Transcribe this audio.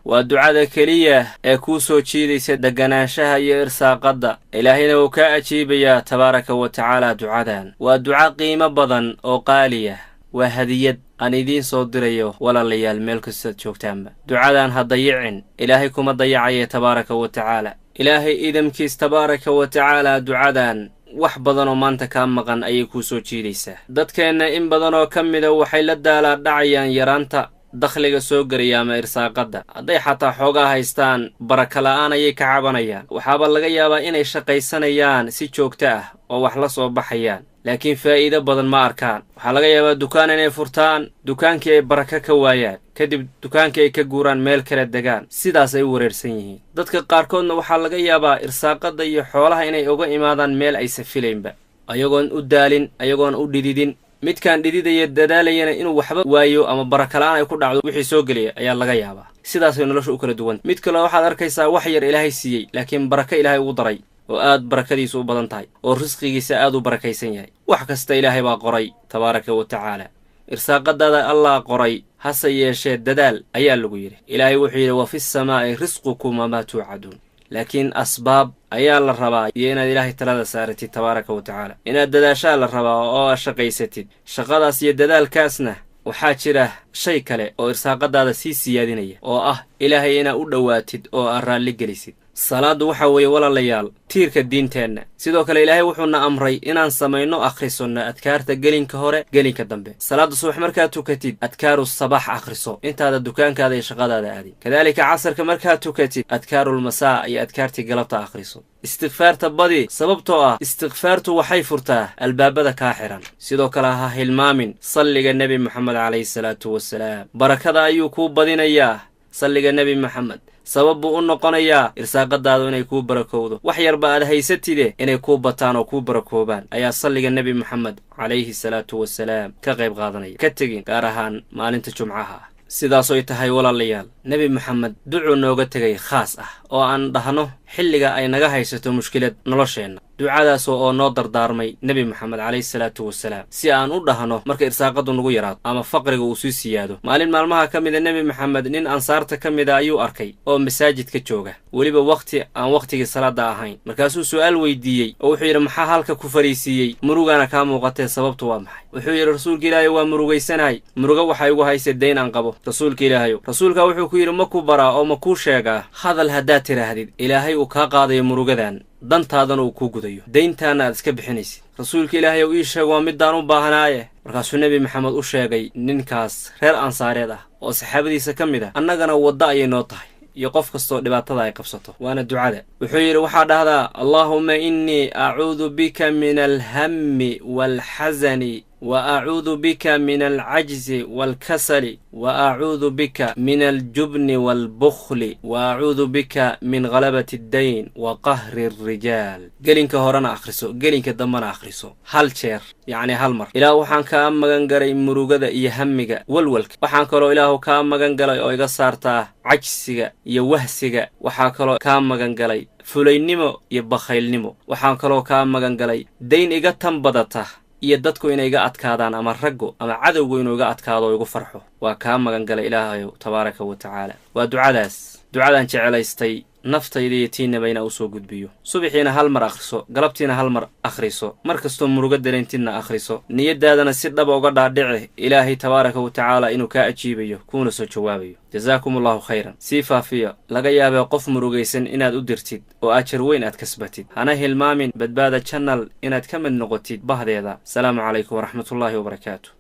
Waa ducada keliya ee kuu soo jiidaysa deganaanshaha iyo irsaaqadda. Ilaahayna wuu kaa ajiibayaa tabaaraka wa tacaala ducadan. Waa duco qiimo badan oo qaaliya. Waa hadiyad aan idiin soo dirayo walaalayaal meel kastaad joogtaanba. Ducadan ha dayicin, Ilaahay kuma dayacaye tabaaraka wa tacaala. Ilaahay idamkiis tabaaraka wa tacaala ducadan wax badan oo maanta kaa maqan ayay kuu soo jiidaysaa. Dadkeenna in badan oo ka mida waxay la daalaa dhacayaan yaraanta dakhliga soo gelaya ama irsaaqadda. Hadday xataa xoogaa haystaan, baraka la'aan ayay ka cabanayaan. Waxaaba laga yaabaa inay shaqaysanayaan si joogto ah oo wax la soo baxayaan, laakiin faa'iido badan ma arkaan. Waxaa laga yaabaa dukaan inay furtaan, dukaankii ay baraka ka waayaan, kadib dukaankii ay ka guuraan, meel kala degaan, sidaas ay u wareersan yihiin. Dadka qaarkoodna waxaa laga yaabaa irsaaqadda iyo xoolaha inay uga imaadaan meel aysa filaynba, ayagoon u daalin, ayagoon u dhididin. Midkaan dhididaya dadaalayana inuu waxba waayo ama barakala'aan ay ku dhacdo wixii soo gelaya ayaa laga yaabaa. Sidaasay nolosha u kala duwanta. Mid kaleo waxaad arkaysaa wax yar Ilaahay siiyey, laakiin baraka Ilaahay ugu daray oo aad barakadiisu u badan tahay oo risqigiisa aad u barakaysan yahay. Wax kasta Ilaahay baa qoray tabaaraka wa tacaala. Irsaaqadaada Allah qoray, hase yeeshee dadaal ayaa lagu yidhi. Ilaahay wuxuu yidhi wa fi samaa'i risqukum wamaa tuucaduun. Laakiin asbaab ayaa la rabaa iyo inaad Ilaahay talada saaratid tabaaraka wa tacaala. Inaad dadaashaa la rabaa oo aad shaqaysatid. Shaqadaas iyo dadaalkaasna waxaa jira shay kale oo irsaaqadaada sii siyaadinaya, oo ah Ilaahay inaad u dhowaatid oo aad raalli gelisid. Salaaddu waxa weeye walaalayaal tiirka diinteenna. Sidoo kale Ilaahay wuxuuna amray inaan samayno, akhrisanno adkaarta gelinka hore, gelinka dambe. Salaadda subax markaad tukatid, adkaaru sabax akhriso intaada dukaankaada iyo shaqadaada aadin. Kadaalika casarka markaad tukatid, adkaarulmasaa iyo adkaartii galabta akhriso. Istikfaarta badi, sababtoo ah istikfaartu waxay furtaa albaabada kaa xiran. Sidoo kale ha hilmaamin salliga Nebi Moxamed calayhi salaatu wasalaam. Barakada ayuu kuu badinayaa salliga Nebi Moxamed. Sabab buu u noqonayaa irsaaqadaadu inay kuu barakowdo. Wax yarba aad haysatide inay kuu bataan oo kuu barakoobaan ayaa salliga Nebi Moxamed calayhi salaatu wasalaam ka qayb qaadanaya. Ka tegin gaar ahaan maalinta Jumcaha ah. Sidaasoy tahay walaalayaal, Nebi Moxamed ducuu nooga tegay khaas ah oo aan dhahno xilliga ay naga haysato mushkilad nolosheenna. Ducadaas oo noo dardaarmay Nebi Moxamed calayhi salaatu wasalaam si aan u dhahno marka irsaaqadu nagu yaraato ama faqriga uu sii siyaado. Maalin maalmaha ka mida Nebi Moxamed nin ansaarta ka mida ayuu arkay oo masaajidka jooga, weliba wakhti aan wakhtigii salaada ahayn. Markaasuu su'aal weydiiyey oo wuxuu yidhi, maxaa halka ku fariisiiyey? Murugana kaa muuqatee, sababtu waa maxay? Wuxuu yidhi, rasuulka Ilaahay, waa murugaysanahay, murugo waxaa igu haysa dayn aan qabo. Rasuulka Ilaahayow, rasuulka wuxuu ku yidhi, ma ku baraa oo ma kuu sheegaa hadal haddaad tidhaahdid Ilaahay uu kaa qaadayo murugadan, dantaadana uu kuu gudayo, dayntaana aad iska bixinaysid? Rasuulka Ilaahay ow, ii sheeg, waa midaan u baahnaaye. Markaasuu Nebi Maxamed u sheegay ninkaas reer ansaareed ah oo saxaabadiisa ka mid ah. Annagana waddo ayay noo tahay iyo qof kastoo dhibaatada ay qabsato, waana ducada. Wuxuu yidhi, waxaa dhahdaa, allaahuma innii acuudu bika min alhammi waalxasani, wa acuudu bika min alcajzi waalkasali, wa acuudu bika min aljubni waalbukhli, wa acuudu bika min ghalabati addayn wa qahri alrijaal. Gelinka horena akhriso, gelinka dambena akhriso, hal jeer, yacni hal mar. Ilaah, waxaan kaa magan galay murugada iyo hamiga, walwalka. Waxaan kaloo Ilaahu kaa magan galay oo iga saartaa cajsiga iyo wahsiga. Waxaa kaloo kaa magan galay fulaynimo iyo bakhaylnimo. Waxaan kaloo kaa magan galay dayn iga tan badata iyo dadku inay iga adkaadaan, ama raggu ama cadowgu inuu iga adkaado oo igu farxo. Waa kaa magan galay Ilaahayow tabaaraka wa tacaala. Waa ducadaas ducadaan jecelaystay naftayda iyo tiinaba inaa usoo gudbiyo. Subixiina hal mar akhriso, galabtiina hal mar akhriso, mar kastoo murugo dareentidna akhriso. Niyadaadana si dhaba uga dhaadhici Ilaahay tabaaraka wa tacaala inuu kaa ajiibayo kuuna soo jawaabayo. Jasaakum allahu khayran. Sii faafiya, laga yaabee qof murugaysan inaad u dirtid oo ajar weyn aad kasbatid. Hana hilmaamin Badbaada Channel inaad ka mid noqotid bahdeeda. Asalaamu calaykum waraxmatullaahi wabarakaatu.